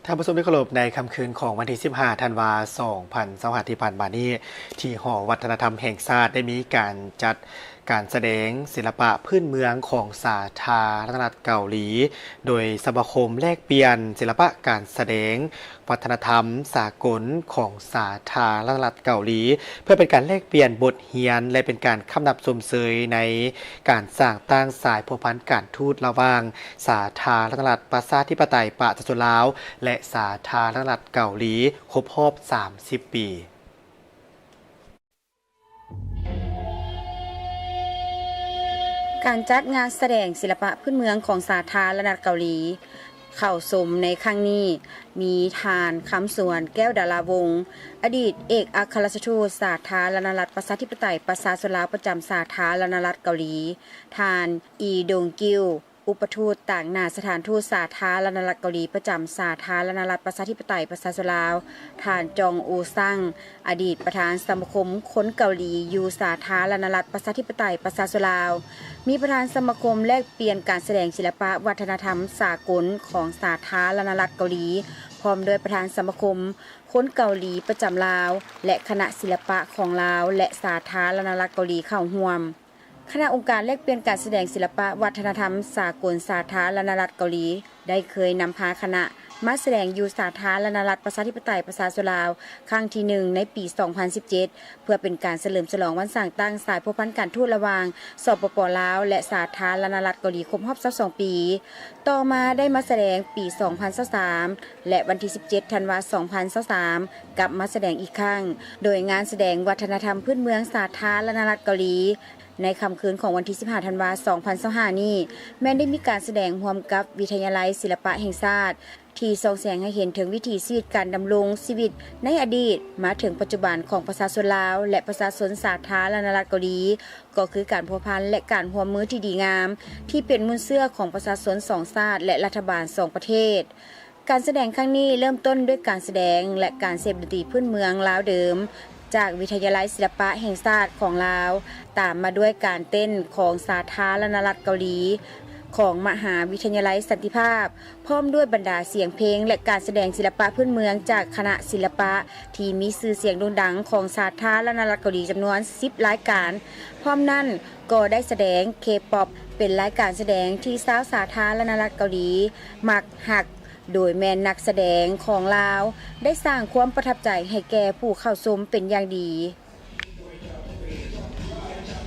ທ່ານຜູ້ຊົມທີ່ເຄົາລົບ, ໃນຄ່ຳຄືນຂອງວັນທີສິບຫ້າ ທັນວາ ສອງພັນຊາວຫ້າ ທີ່ຜ່ານມານີ້, ທີ່ຫໍວັດທະນະທຳແຫ່ງຊາດໄດ້ມີການຈັດການສະແດງສິລະປະພື້ນເມືອງຂອງສາທາລະນະລັດເກົາຫຼີ, ໂດຍສະມາຄົມແລກປ່ຽນສິລະປະການສະແດງວັດທະນະທຳສາກົນຂອງສາທາລະນະລັດເກົາຫຼີ, ເພື່ອເປັນການແລກປ່ຽນບົດຮຽນ ແລະ ເປັນການຄຳນັບຊົມເຊີຍໃນການສ້າງຕັ້ງສາຍພົວພັນການທູດລະຫວ່າງ ສາທາລະນະລັດປະຊາທິປະໄຕປະຊາຊົນລາວ ແລະ ສາທາລະນະລັດເກົາຫຼີ ຄົບຮອບສາມສິບປີ. ການຈັດງານສະແດງສິລະປະພື້ນເມືອງຂອງສາທາລະນະລັດເກົາຫຼີ ເຂົ້າຊົມໃນຄັ້ງນີ້ ມີທ່ານ ຄຳສວນ ແກ້ວດາລາວົງ ອະດີດເອກອັກຄະລັດຖະທູດສາທາລະນະລັດປະຊາທິປະໄຕປະຊາຊົນລາວປະຈຳສາທາລະນະລັດເກົາຫຼີ, ທ່ານ ອີ ດົງກິວ ອຸປະທູດຕາງໜ້າສະຖານທູດສາທາລະນະລັດເກົາຫຼີປະຈຳສາທາລະນະລັດປະຊາທິປະໄຕປະຊາຊົນລາວ, ທ່ານ ຈອງ ອູຊັງ ອະດີດປະທານສະມາຄົມຄົນເກົາຫຼີຢູ່ສາທາລະນະລັດປະຊາທິປະໄຕປະຊາຊົນລາວ, ມີປະທານສະມາຄົມແລກປ່ຽນການສະແດງສິລະປະວັດທະນະທຳສາກົນຂອງສາທາລະນະລັດເກົາຫຼີ ພ້ອມດ້ວຍປະທານສະມາຄົມຄົນເກົາຫຼີປະຈຳລາວ ແລະ ຄະນະສິລະປະຂອງລາວ ແລະ ສາທາລະນະລັດເກົາຫຼີເຂົ້າຮ່ວມ. ຄະນະອົງການແລກປ່ຽນການສະແດງສິລະປະວັດທະນະທຳສາກົນສາທາລະນະລັດເກົາຫຼີ ໄດ້ເຄີຍນຳພາຄະນະມາສະແດງຢູ່ສາທາລະນະລັດປະຊາທິປະໄຕປະຊາຊົນລາວຄັ້ງທີໜຶ່ງໃນປີສອງພັນສິບເຈັດ ເພື່ອເປັນການສະເຫຼີມສະຫຼອງວັນສ້າງຕັ້ງສາຍພົວພັນການທູດລະຫວ່າງ ສປປ ລາວ ແລະ ສາທາລະນະລັດເກົາຫຼີຄົບຮອບຊາວສອງປີ. ຕໍ່ມາໄດ້ມາສະແດງປີສອງພັນຊາວສາມ ແລະ ວັນທີສິບເຈັດ ທັນວາ ສອງພັນຊາວສາມ ກັບມາສະແດງອີກຄັ້ງ ໂດຍງານສະແດງວັດທະນະທຳພື້ນເມືອງສາທາລະນະລັດເກົາຫຼີ ໃນຄ່ຳຄືນຂອງວັນທີສິບຫ້າ ທັນວາ ສອງພັນຊາວຫ້ານີ້ ແມ່ນໄດ້ມີການສະແດງຮ່ວມກັບວິທະຍາໄລສິລະປະແຫ່ງຊາດ ທີ່ສ່ອງແສງໃຫ້ເຫັນເຖິງວິຖີຊີວິດການດຳລົງຊີວິດໃນອະດີດມາເຖິງປັດຈຸບັນຂອງປະຊາຊົນລາວ ແລະ ປະຊາຊົນສາທາລະນະລັດເກົາຫຼີ, ກໍຄືການພົວພັນ ແລະ ການຮ່ວມມືທີ່ດີງາມ ທີ່ເປັນມູນເຊື້ອຂອງປະຊາຊົນສອງຊາດ ແລະ ລັດຖະບານສອງປະເທດ. ການສະແດງຄັ້ງນີ້ເລີ່ມຕົ້ນດ້ວຍການສະແດງ ແລະ ການສະແດງດນຕີພື້ນເມືອງລາວເດີມ ຈາກວິທະຍາໄລສິລະປະແຫ່ງຊາດຂອງລາວ, ຕາມມາດ້ວຍການເຕັ້ນຂອງສາທາລະນະລັດເກົາຫຼີ ຂອງມະຫາວິທະຍາໄລສັນຕິພາບ, ພ້ອມດ້ວຍບັນດາສຽງເພງ ແລະ ການສະແດງສິລະປະພື້ນເມືອງຈາກຄະນະສິລະປະທີ່ມີຊື່ສຽງໂດ່ງດັງຂອງສາທາລະນະລັດເກົາຫຼີຈຳນວນສິບລາຍການ. ພ້ອມນັ້ນກໍໄດ້ສະແດງເຄປັອບ ເປັນລາຍການສະແດງທີ່ຊາວສາທາລະນະລັດເກົາຫຼີມັກຮັກ ໂດຍແມ່ນນັກສະແດງຂອງລາວໄດ້ສ້າງຄວາມປະທັບໃຈໃຫ້ແກ່ຜູ້ເຂົ້າຊົມເປັນຢ່າງດີ.